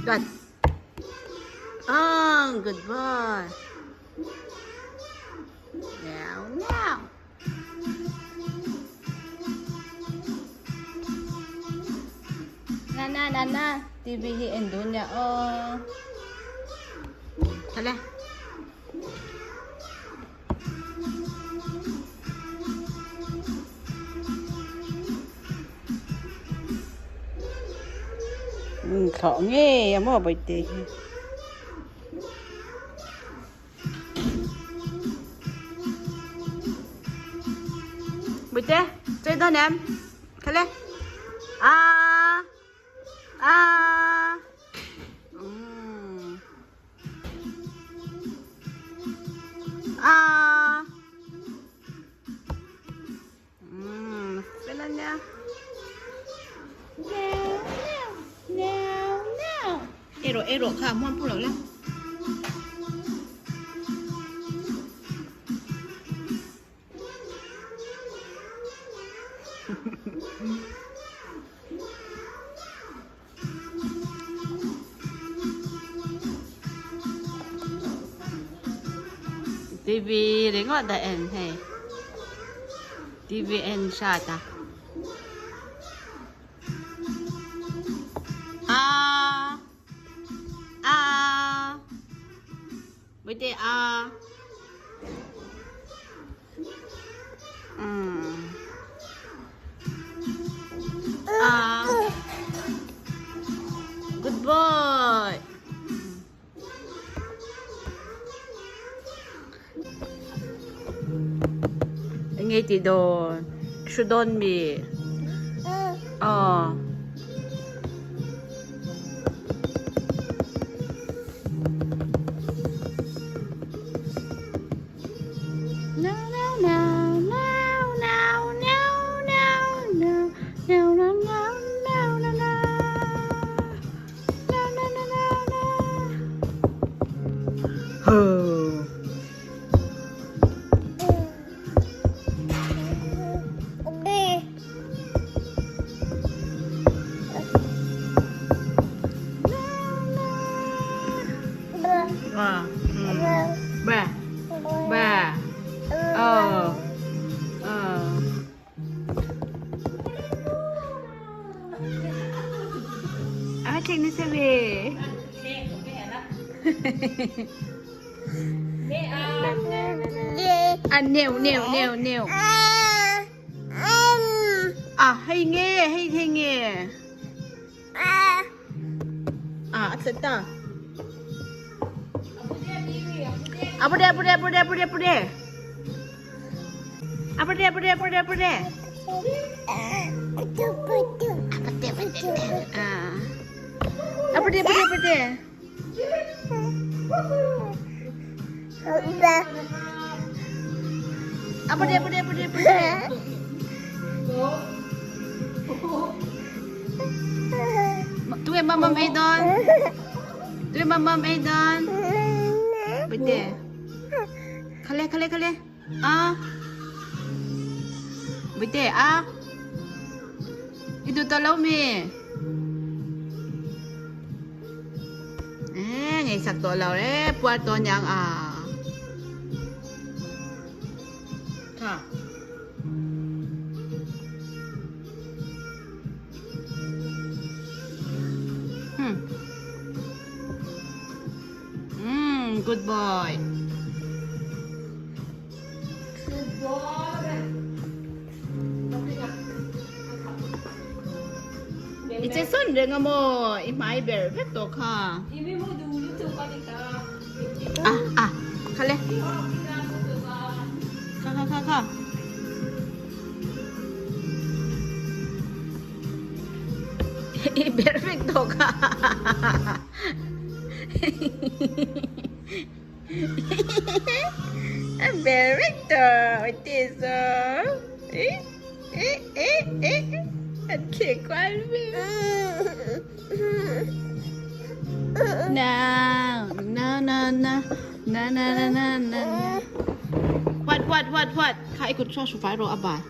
Good. Oh, good boy. Now, now. Na na na na. TV hi en dun nia aw. Thale. Thawh ngei a maw bawihte hi. Bawihte chei dawn em? Kha le. Aa. Aa. Umm. Aa. Umm fel a nia. Meow meow meow meow. Ei rawh ei rawh kha muan pawh loh la. TV ringawt a en hei TV en hrat a a a Bawihte a umm a good boy enge tih dawn thu dawn mi aw. Ba. Ba. Ờ. Ờ. A thing ni se ve. À nêu nêu nêu nêu. À hei nge hei hei nge. À a tlet ta. A pute a pute a pute a pute a pute. A pute a pute a pute a pute. A pute a pute. A pute a pute a pute. A pute a pute a pute a pute. Tunge mamam ei dawn? Tunge mamam ei dawn? Bawihte. Khale khale khale. A. Bawihte a. I duh tawh lo mi? Eh, ngaihsak tawh lo e, puar tawh niang a. Tha. Hmm. Hmm, good boy. Good boy. I che sawn reng a maw? I hmai ber vek tawh kha. Ah ah kha le. Kha kha kha kha. I ber vek tawh kha. A ber vek tawh. I ti saw. An kheh kual ve. Na na na na na na na na na. What what what what? Kha i kut saw su fai rawh a bal.